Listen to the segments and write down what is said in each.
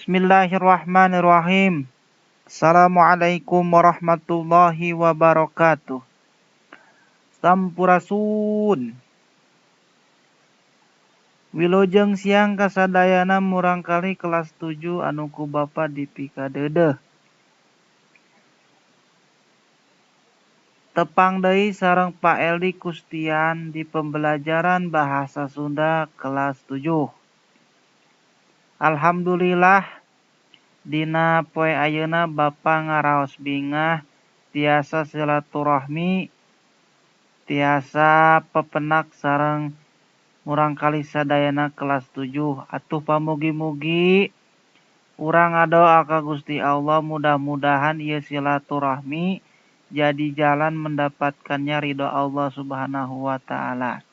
Bismillahirrahmanirrahim. Assalamualaikum warahmatullahi wabarakatuh. Sampurasun. Wilujeng siang kasadayana murangkalih kelas 7 anu ku Bapa dipikadeudeuh. Tepang deui sareng Pak Eldi Kustian di pembelajaran Bahasa Sunda kelas 7. Alhamdulillah dina poe ayeuna Bapa ngaraos bingah tiasa silaturahmi, tiasa pepenak sareng murangkalih sadayana kelas 7. Atuh pamugi-mugi urang ngadoa ka Gusti Allah mudah-mudahan ieu silaturahmi jadi jalan mendapatkannya ridho Allah Subhanahu wa taala.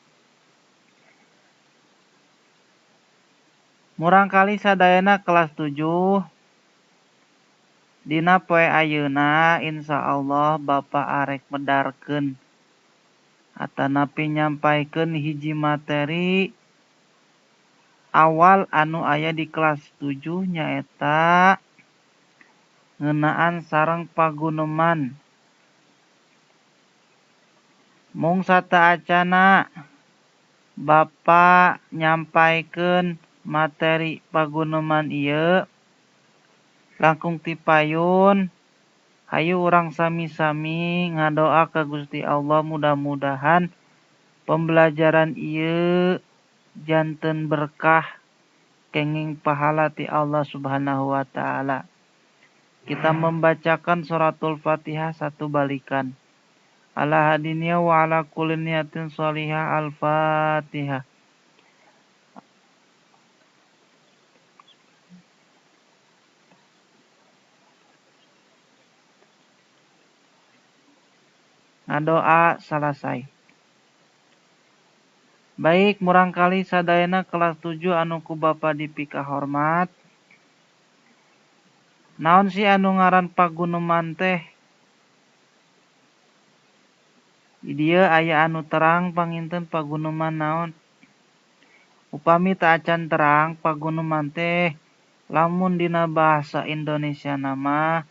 Murangkalih sadayana kelas 7 dina poe ayeuna insyaallah Bapa arek medarkeun atanapi nyampaikeun hiji materi awal anu aya di kelas 7 nyaeta ngeunaan sareng paguneman. Mung sataacana Bapa nyampaikeun materi paguneman ieu langkung tipayun hayu urang sami-sami ngadoa ka Gusti Allah mudah-mudahan pembelajaran ieu janten berkah kenging pahala ti Allah Subhanahu wa taala. Kita membacakan suratul Fatihah satu balikan. Ala hadinya wa ala kulli niyatin sholihah. Al-Fatihah. Ngadoa salasai. Baik murangkalih sadayana kelas 7 anu ku Bapa dipikahormat. Naon sih anu ngaran paguneman teh? Di dieu aya anu terang panginten paguneman naon? Upami teu acan terang paguneman teh lamun dina bahasa Indonesia nama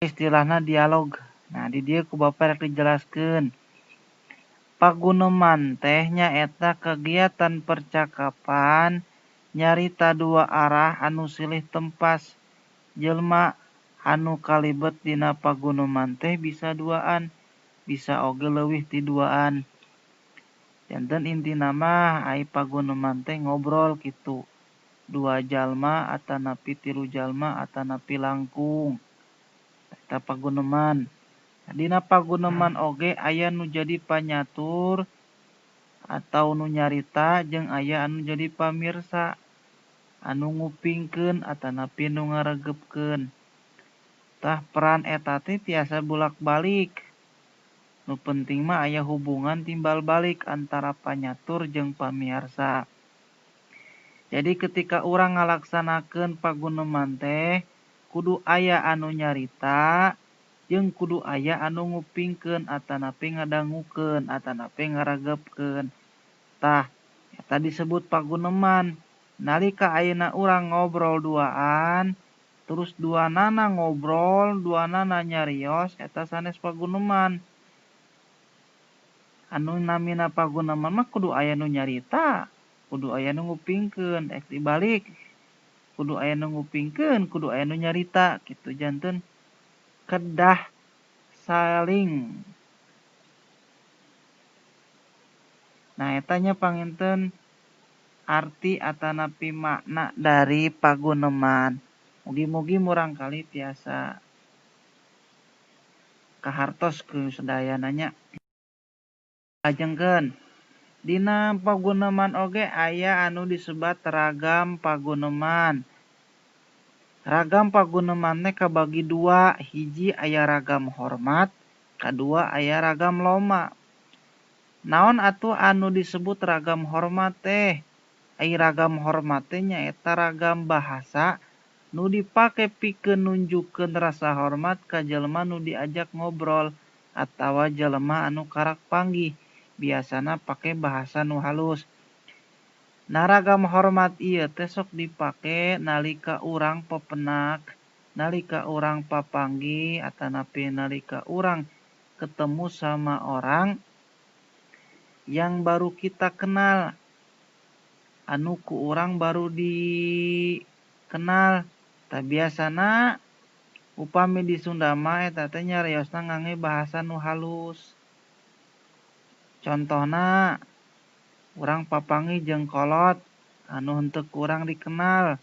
istilahna dialog. Nah, di dieu ku Bapa rek dijelaskeun. Paguneman teh nyaeta kegiatan percakapan nyarita dua arah anu silih tempas. Jelema anu kalibet dina paguneman teh bisa duaan, bisa oge leuwih ti duaan. Janten intina mah ai paguneman teh ngobrol kitu. Dua jalma atanapi tilu jalma atanapi langkung. Eta paguneman. Dina paguneman oge aya nu jadi panyatur atau nu nyarita jeung aya anu jadi pamirsa anu ngupingkeun atanapi nu ngaregepkeun. Tah peran eta teh tiasa bolak-balik. Nu penting mah aya hubungan timbal balik antara panyatur jeung pamiarsa. Jadi ketika urang ngalaksanakeun paguneman teh kudu aya anu nyarita jeung kudu aya anu ngupingkeun atanapi ngadangukeun atanapi ngaregepkeun. Tah eta disebut paguneman. Nalika ayeuna urang ngobrol duaan terus duanana ngobrol duanana nyarios eta sanes paguneman. Anu namina paguneman mah kudu aya nu nyarita, kudu aya nu ngupingkeun, ek dibalik kudu aya nu ngupingkeun, kudu aya nu nyarita kitu. Janten kedah saling. Nah eta nya panginten arti atanapi makna dari paguneman. Mugi-mugi murangkalih tiasa kahartos ku sadayana nya. Lajengkeun dina paguneman oge aya anu disebat ragam paguneman. Ragam paguneman teh kabagi dua, hiji aya ragam hormat, kadua aya ragam loma. Naon atuh anu disebut ragam hormat teh? Ai ragam hormat teh nyaeta ragam bahasa nu dipake pikeun nunjukkeun rasa hormat ka jelema nu diajak ngobrol atawa jelema anu karak panggih. Biasana pake bahasa nu halus. Nah, ragam hormat ieu teh sok dipake nalika urang pepenak, nalika urang papanggih atanapi nalika urang ketemu sama orang yang baru kita kenal, anu ku urang baru dikenal. Tah biasana upami di Sunda mah eta teh nyariosna ngangge bahasa nu halus. Contohna urang papanggih jeung kolot anu henteu kurang dikenal.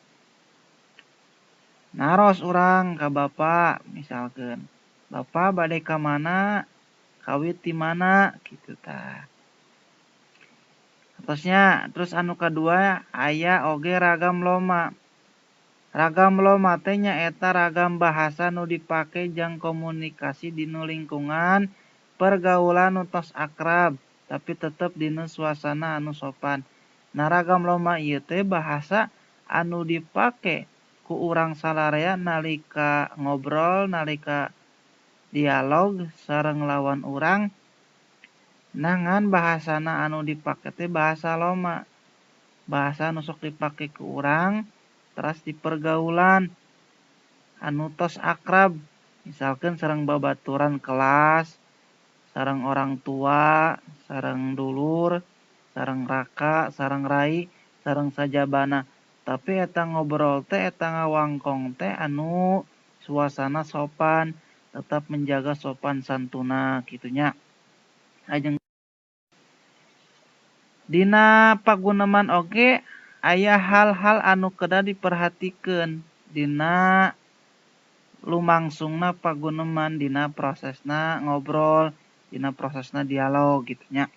Naros urang ka bapa misalkeun, "Bapa bade ka mana? Kawit ti mana?" Kitu tah. Terusnya, terus anu kadua aya oge ragam loma. Ragam loma teh nyaeta ragam bahasa nu dipake jang komunikasi dina lingkungan pergaulan nu tos akrab tapi tetep dina suasana anu sopan. Nah, ragam loma ieu teh bahasa anu dipake ku urang salarea nalika ngobrol, nalika dialog sareng lawan urang, ngan bahasana anu dipake teh bahasa loma. Bahasa anu sok dipake ku urang teras di pergaulan anu tos akrab, misalkan sareng babaturan kelas, sareng orang tua, sareng dulur, sareng raka, sareng rai, sareng sajabana. Tapi eta ngobrol teh, eta ngawangkong teh anu suasana sopan, tetap menjaga sopan santuna kitunya. Ajeng dina paguneman oge aya hal-hal anu kedah diperhatikeun dina lumangsungna paguneman, dina prosesna ngobrol, dina prosesna dialog gitu nya.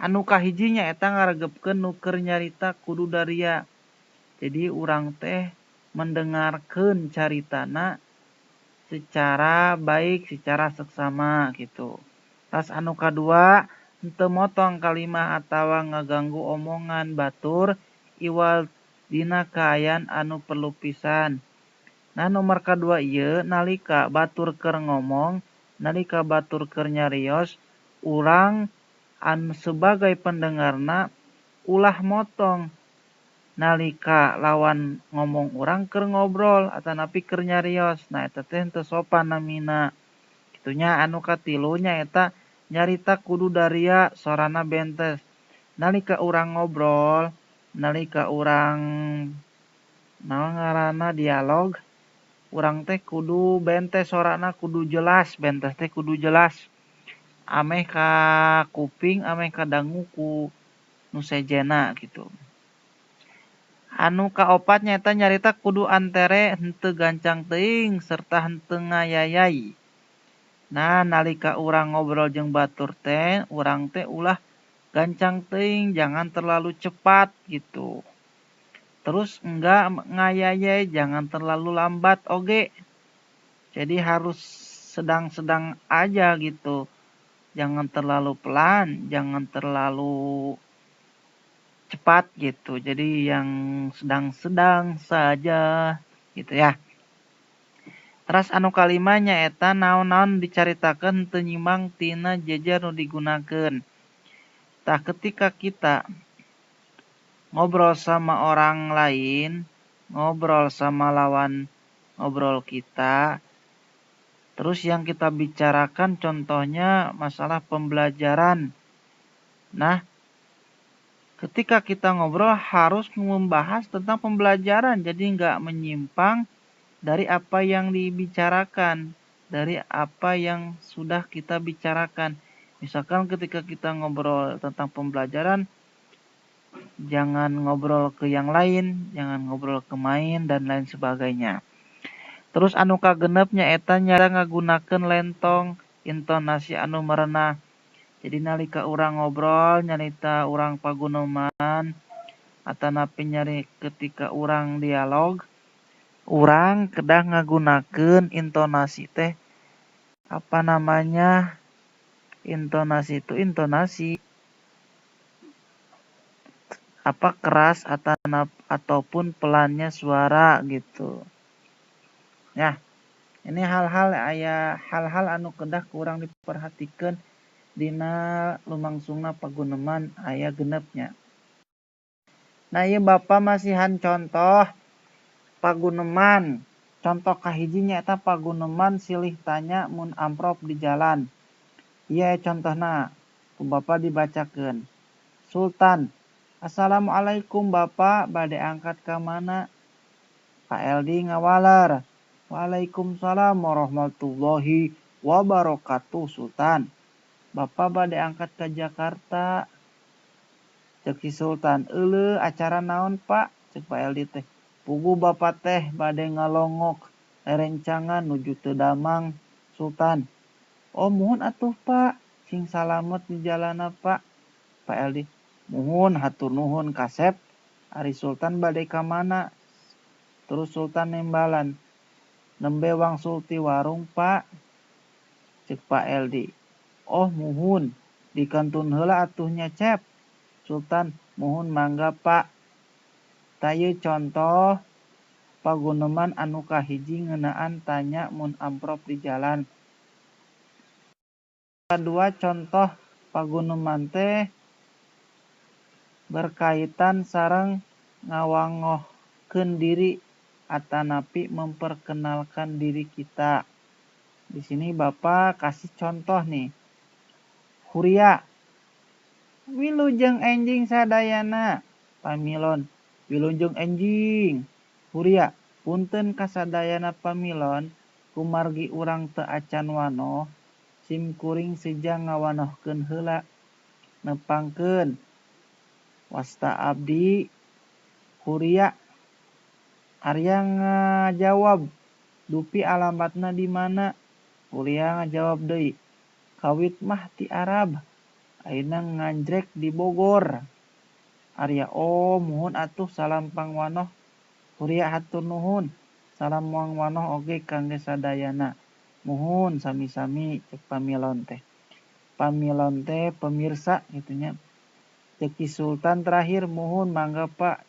Anu kahiji nyaeta ngaregepkeun nu keur nyarita kudu daria. Jadi urang teh mendengarkeun caritana secara baik, secara seksama gitu. Tas anu kadua, henteu motong kalimah atawa ngaganggu omongan batur iwal dina kaayaan anu perlu pisan. Nah, nomor kadua ieu nalika batur keur ngomong, nalika batur keur nyarios, urang anu sebagai pendengarna ulah motong nalika lawan ngomong urang keur ngobrol atanapi keur nyarios. Nah, eta teh henteu sopan namina. Kitunya. Anu katilu nyaeta nyarita kudu daria sorana bentes. Nalika urang ngobrol, nalika urang naon ngaranna dialog, urang teh kudu bentes sorana, kudu jelas, bentes teh kudu jelas. Ameh ka kuping, ameh kadangu ku nu sejenna gitu. Anu kaopat nyaeta nyarita kudu antere, henteu gancang teuing serta henteu ngayayai. Nah, nalika urang ngobrol jeung batur teh, urang teh ulah gancang teuing, jangan terlalu cepat gitu. Terus enggak ngayayai, jangan terlalu lambat oge. Jadi harus sedang-sedang aja gitu. Jangan terlalu pelan, jangan terlalu cepat gitu. Jadi yang sedang-sedang saja gitu ya. Teras anu kalima nyaeta naon-naon dicaritakeun teu nyimbang tina jejer nu digunakeun. Tah, ketika kita ngobrol sama orang lain, ngobrol sama lawan ngobrol kita, terus yang kita bicarakan contohnya masalah pembelajaran. Nah, ketika kita ngobrol harus membahas tentang pembelajaran, jadi nggak menyimpang dari apa yang dibicarakan, dari apa yang sudah kita bicarakan. Misalkan ketika kita ngobrol tentang pembelajaran, jangan ngobrol ke yang lain, jangan ngobrol ke main, dan lain sebagainya. Terus anu kagenep nyaeta ngagunakeun lentong, intonasi anu merenah. Jadi nalika urang ngobrol, nyarita urang paguneman, atanapi nyari ketika urang dialog, urang kedah ngagunakeun intonasi teh, apa namanya, intonasi itu intonasi apa keras atau ataupun pelannya suara gitu. Ya, ini hal-hal aya hal-hal anu kedah kurang diperhatikan dina lumangsungna paguneman aya genepnya. Nah, ieu Bapak masihan contoh paguneman. Contoh kahiji nyaeta paguneman silih tanya mun amprop di jalan. Ieu contohna ku Bapak dibacakeun. Sultan, "Assalamualaikum Bapak, bade angkat ka mana?" Pak Eldi ngawaler, "Waalaikumsalam warahmatullahi wabarakatuh Sultan. Bapak bade angkat ka Jakarta." Cek si Sultan, "Euleuh acara naon Pak?" Cek Pak Eldi teh, "Puguh Bapak teh bade ngalongok rerencangan nuju teu damang." Sultan, "Oh muhun atuh Pak, sing salamet di jalanna Pak." Pak Eldi, "Muhun hatur nuhun kasep, ari Sultan bade ka mana?" Terus Sultan nembalan, "Nembe wangsul ti warung Pak." Cek Pak Eldi, "Oh muhun, dikantun heula atuh nya Cep." Sultan, "Muhun mangga Pak." Tah ieu contoh paguneman anu kahiji ngeunaan tanya mun amprop di jalan. Kadua contoh paguneman teh berkaitan sareng ngawangohkeun diri atanapi memperkenalkan diri kita. Di sini Bapak kasih contoh nih. Huria, "Wilujeng enjing sadayana." Pamilon, "Wilujeng enjing." Huria, "Punten kasadayana pamilon, kumargi urang teu acan wanoh, sim kuring seja ngawanohkeun heula. Nepangkeun wasta abdi Huria." Arya ngajawab, "Dupi alamatna di mana?" Huria ngajawab deui, "Kawit mah ti Arab, ayeuna nganjrek di Bogor." Arya, "Oh muhun atuh salam pangwanoh." Huria, "Hatur nuhun, salam wanoh oge kangge sadayana." "Muhun sami-sami," cek pamilon teh. Pamilon teh pemirsa kitu nya. Cek Ki Sultan terakhir, "Muhun mangga Pak."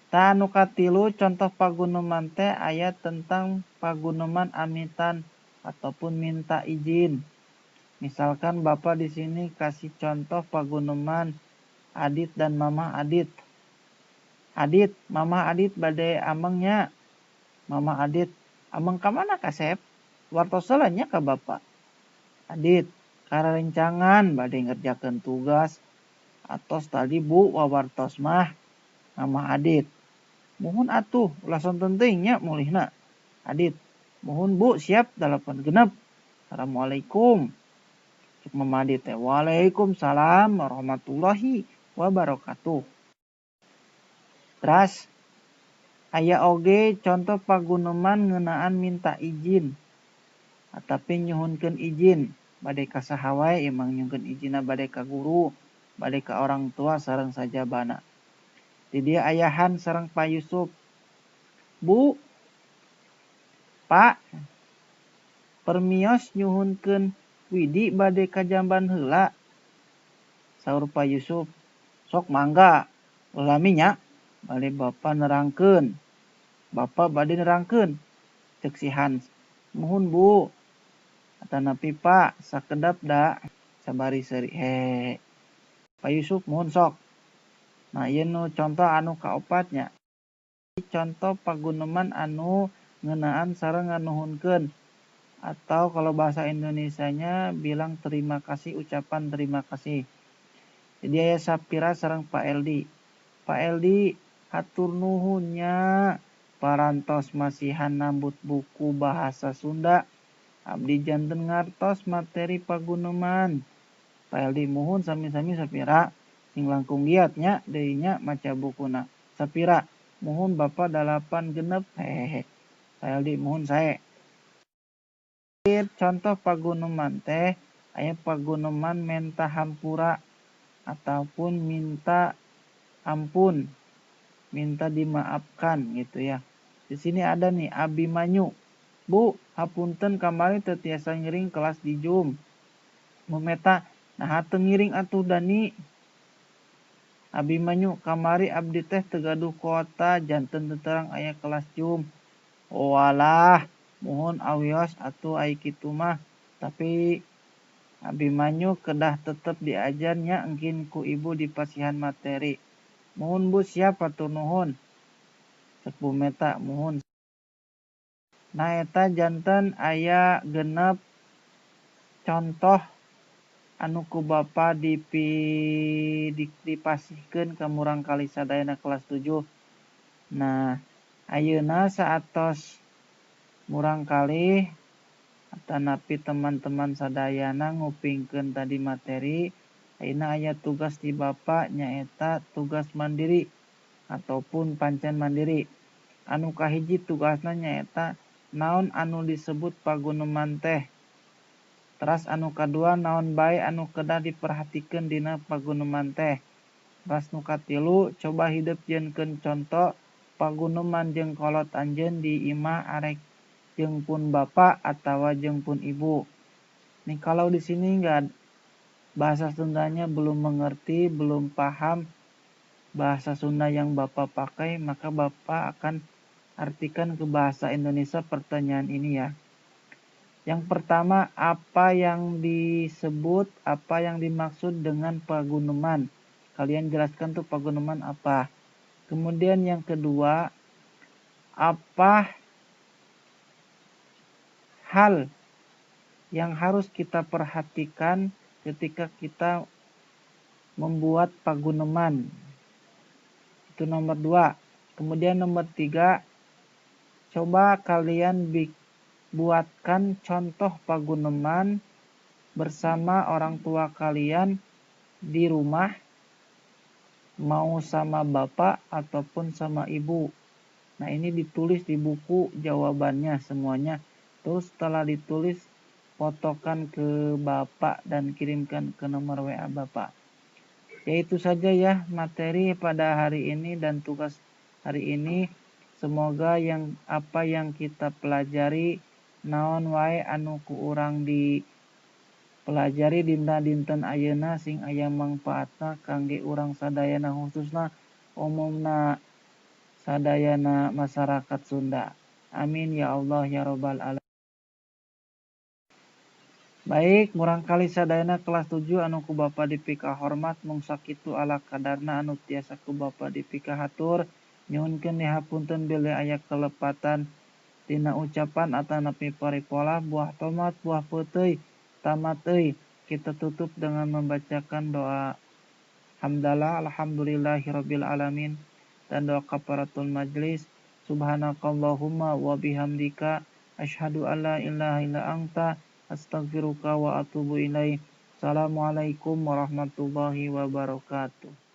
Tah anu katilu contoh paguneman teh aya tentang paguneman amitan ataupun minta izin. Misalkan Bapak di sini kasih contoh paguneman Adit dan Mama Adit. "Adit, Mama Adit bade ameng nya." Mama Adit, "Ameng ka mana kasep? Wartos heula nya ka Bapak." Adit, "Karerencangan bade ngerjakeun tugas." "Atos tadi Bu wawartos mah." Mama Adit, "Muhun atuh ulah sonten teuing nya mulihna." Adit, "Muhun Bu, siap 8 genep. Assalamualaikum." Cek Mama Adit teh, "Waalaikumsalam warahmatullahi wabarakatuh." Teras aya oge contoh paguneman ngeunaan minta izin atapi nyuhunkeun izin bade ka saha wae ieu mah nyuhunkeun izinna bade ka guru, bade ka orang tua sareng sajabana. Di dieu ayahan sareng Pak Yusuf. "Bu, Pak, permios nyuhunkeun Widi bade ka jamban heula." Saur Pak Yusuf, "Sok mangga, ulah lami nya, bade Bapa nerangkeun. Bapa bade nerangkeun." Cek si Hans, "Muhun Bu, atanapi Pak, sakedap da sabari seuri he." Pak Yusuf, "Muhun sok." Nah, ieu nu contoh anu kaopat nya. Contoh paguneman anu ngeunaan sareng nganuhunkeun atau kalau bahasa Indonesianya bilang terima kasih, ucapan terima kasih. Jadi aya Sapira sareng Pak Eldi. "Pak Eldi, hatur nuhun nya parantos masihan nambut buku bahasa Sunda. Abdi janten ngartos materi paguneman." Pak Eldi, "Muhun sami-sami Sapira, sing langkung giat nya deui nya maca bukuna." Sapira, "Muhun Bapak 8 genep hehehe." Pak Eldi, "Muhun sae." Contoh paguneman teh aya paguneman menta hampura ataupun minta ampun, minta dimaafkan gitu ya. Di sini ada nih Abimanyu. "Bu, hapunten kamari teu tiasa ngiring kelas di Zoom." Bu Meta, "Naha teu ngiring atuh Dani?" Abimanyu, "Kamari abdi teh teu gaduh kuota janten teu terang aya kelas Zoom." "Oalah, muhun awios atuh ai kitu mah, tapi Abimanyu kedah tetep diajar nya engkin ku ibu dipasihan materi. Muhun Bu, siap, hatur nuhun. Cek Bu Meta, muhun. Nah, eta janten aya 6 contoh anu ku Bapak dipasihkeun ka murangkalih sadayana kelas 7. Nah, ayeuna saatos murangkalih atanapi teman-teman sadayana ngupingkeun tadi materi, ayeuna aya tugas di Bapak, nyaeta tugas mandiri ataupun pancen mandiri. Anu kahiji tugasna nyaeta naon anu disebut paguneman teh. Teras anu kadua, naon bae anu kedah diperhatikeun dina paguneman teh. Teras nu katilu, coba hidep jieunkeun conto paguneman jeung kolot anjeun di imah, arek jeung pun bapak atawa jeung pun ibu. Nih, kalau di sini enggak bahasa Sundanya belum mengerti, belum paham bahasa Sunda yang Bapak pakai, maka Bapak akan artikan ke bahasa Indonesia pertanyaan ini ya. Yang pertama, apa yang disebut, apa yang dimaksud dengan paguneman? Kalian jelaskan tuh paguneman apa. Kemudian yang kedua, apa hal yang harus kita perhatikan ketika kita membuat paguneman? Itu nomor 2. Kemudian nomor 3, coba kalian buatkan contoh paguneman bersama orang tua kalian di rumah, mau sama bapak ataupun sama ibu. Nah, ini ditulis di buku jawabannya semuanya. Terus setelah ditulis, fotokan ke bapak dan kirimkan ke nomor WA bapak. Ya, itu saja ya materi pada hari ini dan tugas hari ini. Semoga yang apa yang kita pelajari, naon wae anu ku urang dipelajari dina dinten ayeuna, sing aya mangfaatna kangge urang sadayana, khususna umumna sadayana masyarakat Sunda. Amin ya Allah ya robbal alamin. Baik, murangkalih sadayana kelas 7 anu ku Bapa dipika hormat, mung sakitu ala kadarna anu tiasa ku Bapa dipikahatur. Nyuhunkeun dihapunten bilih aya kelepatan tina ucapan atanapi paripola. Buah tomat, buah peuteuy, tamat euy. Kita tutup dengan membacakan doa hamdalah, alhamdulillahirabbil alamin, dan doa kafaratul majlis. Subhanakallahumma wa bihamdika asyhadu alla ilaha illa anta astaghfiruka wa atubu ilaih. Assalamualaikum warahmatullahi wabarakatuh.